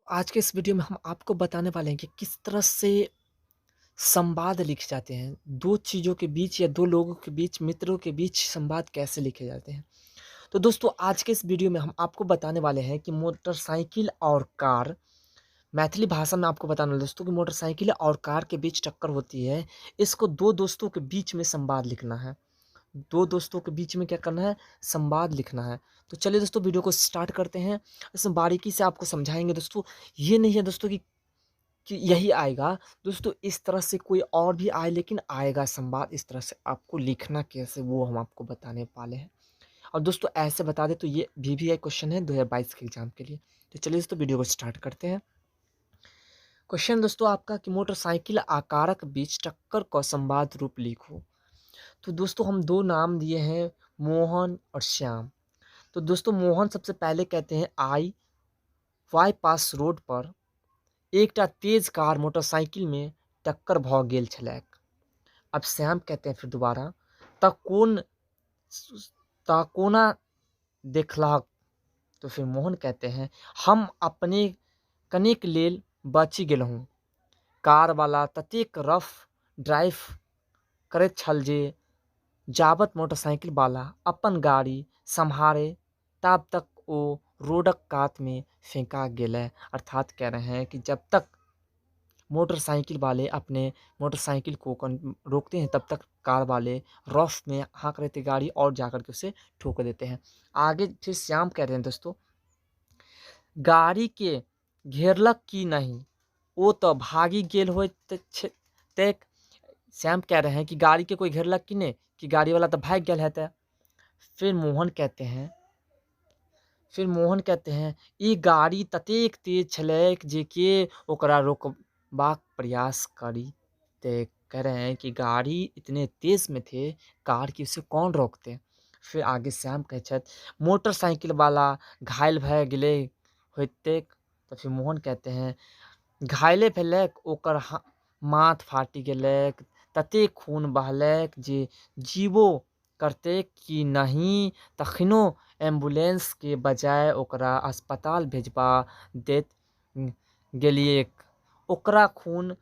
आज के इस वीडियो में हम आपको बताने वाले हैं कि किस तरह से संवाद लिखे जाते हैं, दो चीज़ों के बीच या दो लोगों के बीच, मित्रों के बीच संवाद कैसे लिखे जाते हैं। तो दोस्तों आज के इस वीडियो में हम आपको बताने वाले हैं कि मोटरसाइकिल और कार, मैथिली भाषा में आपको बताने वाले दोस्तों कि मोटरसाइकिल और कार के बीच टक्कर होती है, इसको दो दोस्तों के बीच में संवाद लिखना है। दो दोस्तों के बीच में क्या करना है, संवाद लिखना है। तो चलिए दोस्तों वीडियो को स्टार्ट करते हैं। इसमें बारीकी से आपको समझाएंगे दोस्तों। ये नहीं है दोस्तों कि यही आएगा दोस्तों, इस तरह से कोई और भी आए लेकिन आएगा संवाद। इस तरह से आपको लिखना कैसे वो हम आपको बताने वाले हैं। और दोस्तों ऐसे बता दे तो ये भी एक क्वेश्चन है 2022 के एग्जाम के लिए। तो चलिए दोस्तों वीडियो को स्टार्ट करते हैं। क्वेश्चन दोस्तों आपका कि मोटरसाइकिल आकारक बीच टक्कर का संवाद रूप लिखो। तो दोस्तों हम दो नाम दिए हैं, मोहन और श्याम। तो दोस्तों मोहन सबसे पहले कहते हैं आई बाईपास रोड पर एकटा तेज कार मोटरसाइकिल में टक्कर भ गेल छलैक। अब श्याम कहते हैं फिर दोबारा त कोना देखलहक। तो फिर मोहन कहते हैं हम अपने कनेक लेल बचि गेलहुँ, कार वाला ततेक रफ ड्राइव करैत छल जे जाबत मोटरसाइकिल वाला अपन गाड़ी सम्हारे ताब तक ओ रोडक कात में फेंका गेलै। अर्थात कह रहे हैं कि जब तक मोटरसाइकिल वाले अपने मोटरसाइकिल को रोकते हैं तब तक कार वाले रफ में हाँक रहे थे गाड़ी और जाकर के उसे ठोक देते हैं। आगे फिर श्याम कह रहे हैं दोस्तों गाड़ी के घेरलक की नहीं, ओ तो भागी गेल होइत तैक। श्याम कह रहे हैं कि गाड़ी के कोई घेरलक की नहीं, कि गाड़ी वाला तो भाग गया है। फिर मोहन कहते हैं, फिर मोहन कहते हैं ई गाड़ी ततेक तेज छलैक जे के ओकरा रोकबाक प्रयास करी ते। कह रहे हैं कि गाड़ी इतने तेज में थे कार की उसे कौन रोकते। फिर आगे श्याम कहै छथि मोटरसाइकिल वाला घायल भए गेलै होइतैक। तो फिर मोहन कहते हैं घायले भेलैक, ओकर माथ फाटि गेलैक, ततेक खून बहलैक जे जीवो करतैक कि नहि, तखनो एम्बुलेंस के बजाय ओकरा अस्पताल भेजबा दैत गेलियैक, ओकरा खून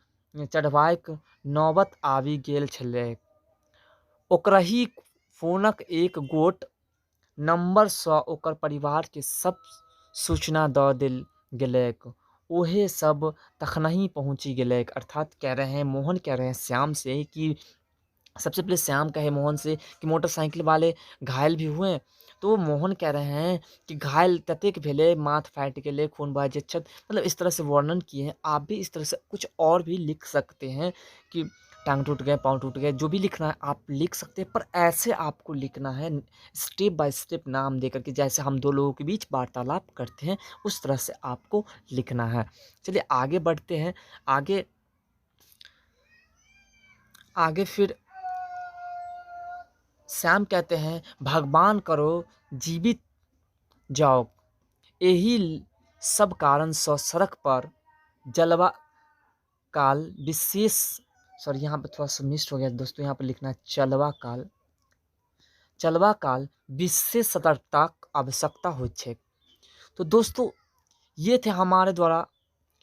चढ़बाक नौबत आबि गेल छलैक। ओकरहि फोनक एक गोट नंबरसँ ओकर परिवार के सब सूचना दऽ देल गेलैक, ओहे सब तखनहि पहुँचि गेलैक। अर्थात कह रहे हैं मोहन कह रहे हैं श्याम से कि सबसे पहले श्याम कहे मोहन से कि मोटरसाइकिल वाले घायल भी हुए। तो मोहन कह रहे हैं कि घायल ततेक भेलै, माथ फाटि गेलै, खून बहै जे छत, मतलब इस तरह से वर्णन किए हैं। आप भी इस तरह से कुछ और भी लिख सकते हैं कि टांग टूट गए, पाँव टूट गए, जो भी लिखना है आप लिख सकते हैं। पर ऐसे आपको लिखना है स्टेप बाय स्टेप नाम दे करके, जैसे हम दो लोगों के बीच वार्तालाप करते हैं उस तरह से आपको लिखना है। चलिए आगे बढ़ते हैं। आगे आगे फिर श्याम कहते हैं भगवान करो जीवित जाओ, यही सब कारण से सड़क पर जलवा काल विशेष, सॉरी यहाँ पर थोड़ा सा मिस हो गया दोस्तों, यहाँ पर लिखना है चलवा काल, चलवा काल विशेष सतर्कता आवश्यकता होइत छै। तो दोस्तों ये थे हमारे द्वारा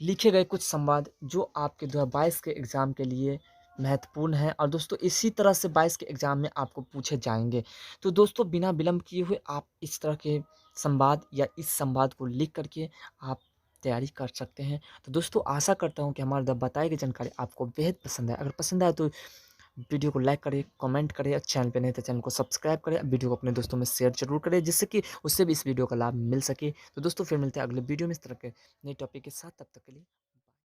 लिखे गए कुछ संवाद जो आपके 2022 के एग्ज़ाम के लिए महत्वपूर्ण है। और दोस्तों इसी तरह से 22 के एग्ज़ाम में आपको पूछे जाएंगे। तो दोस्तों बिना विलंब किए हुए आप इस तरह के संवाद या इस संवाद को लिख करके आप तैयारी कर सकते हैं। तो दोस्तों आशा करता हूँ कि हमारे द्वारा बताई गई जानकारी आपको बेहद पसंद आए। अगर पसंद आए तो वीडियो को लाइक करें, कमेंट करें, और चैनल पे नहीं तो चैनल को सब्सक्राइब करें, वीडियो को अपने दोस्तों में शेयर जरूर करें जिससे कि उससे भी इस वीडियो का लाभ मिल सके। तो दोस्तों फिर मिलते हैं अगले वीडियो में इस तरह के नए टॉपिक के साथ। तब तक के लिए।